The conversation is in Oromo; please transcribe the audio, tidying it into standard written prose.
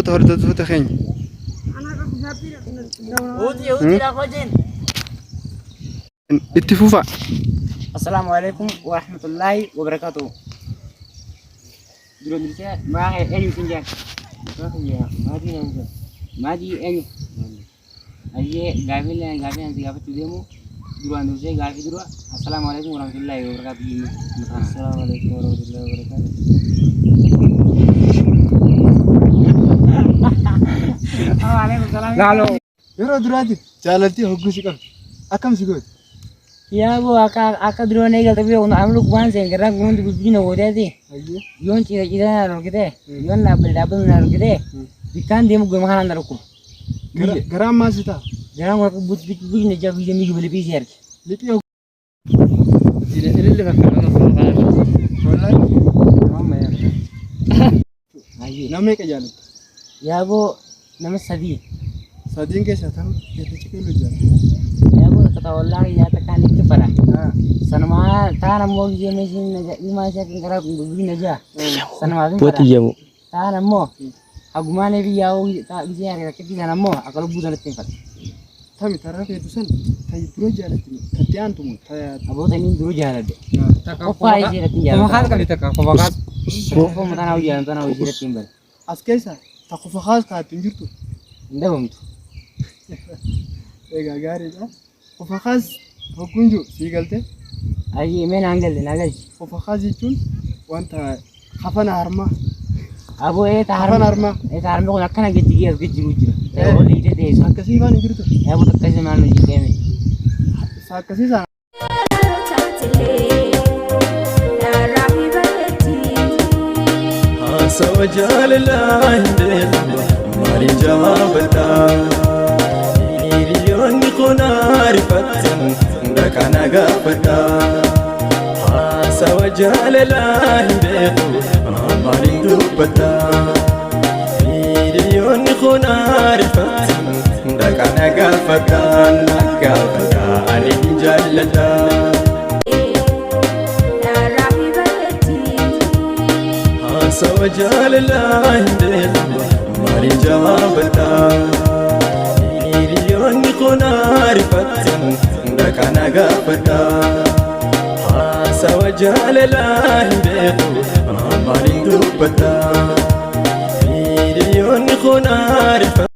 Hordoftoota keenya. Itti fufa. Assalaamu alaikum wa rahmatullahi wa barakatuh. Dura dursee maqaa kee eenyu siin jedhan? Maqaa kiyya Maadii naan jedhan. Maadii eenyu? Ayyee gaafii gaafii ani si gaafachuu deemu duraan dursee gaafii dura assalaamu alaikum wa rahmatullahi wa barakatuh jennee maqaa. Assalaamu alaikum wa rahmatullahi wa barakatuh. Waalaikum salaam. Yeroo duraatiif jaalaltii hogguu si qabdi. Akkam si gooti? Yaa boo akka duroon eegalte biyya kun amlu waan seen garaan kun hundi guddina gooteeti. Ayyee. Yoon ciisa ciisa na dhorkite, yoon dhaabbate dhaabbatu na dhorkite, bikkaan deemu gama kanaan na dhukkuba. Garaan maal si ta'a? Garaan kun akka bujna jaa biyya miyyuu liphii si arge. Liphii hogguu. Ililli fakkaata nama kana. Wallaahi. Ayyee. Nama meeqa jaalatta? Yaa boo nama sadii. Sadiin keessaa tam itti ciqilu jaalatta. Yaa boo takka ta'ollaa yaa takkaan itti fara. Sanumaa taan ammoo biyya meeshiin na jaa ilmaa ishee kan garaa kun bujna jaa. Sanumaaf hin fara. Taan ammoo hagumaan biyyaa hoo biyya harka rakkatti sana ammoo akka lubbuu sanatti hin fara. Tami tarra feetu san tayi dura jaalatti moo tatti aantu moo Aboota inni dura jaaladhe. Qoffaa ishee irratti hin Qofa kaas jaalladhu. qabdi takka qofa kaas. Qoffaa mataa hojii jaalladhu hojii irratti hin bala. As keessa ta kufa kaas kaattu hin jirtu. Hin dhabamtu. Egaa gaariidha. Kufa kaas hogguun jiru sii galtee. Ayyee mee naan galle naa galchi. Kufa kaas jechuun wanta kafana harmaa. Aboo ee ta Kafana harme. harmaa. Ee ta harme kun akkana gadi gee as gadi jiru jira. Ta'e ol hiite teessu. Akkasii faan hin jirtu. Ee bota akkasii maal nu jiteeme. Akkasii sana. Haasawa jaalalaa hin beeku maaliin jawaabadha. Hiriyoonni kun ariifatan hunda kana gaafadha. Haasawa jaalalaa hin beeku maaliin dubbadha. Hiriyoonni kun ariifatan hunda kana gaafadha. Na gaafadha ani hin jaalladha. Haasawa jaalalaa hin beeku maaliin jawaabadha. Hiriyoonni kun ariifatan hunda kana gaafadha. Haasawa jaalalaa hin beeku maaliin dubbadha. Hiriyoonni kun ariifatan.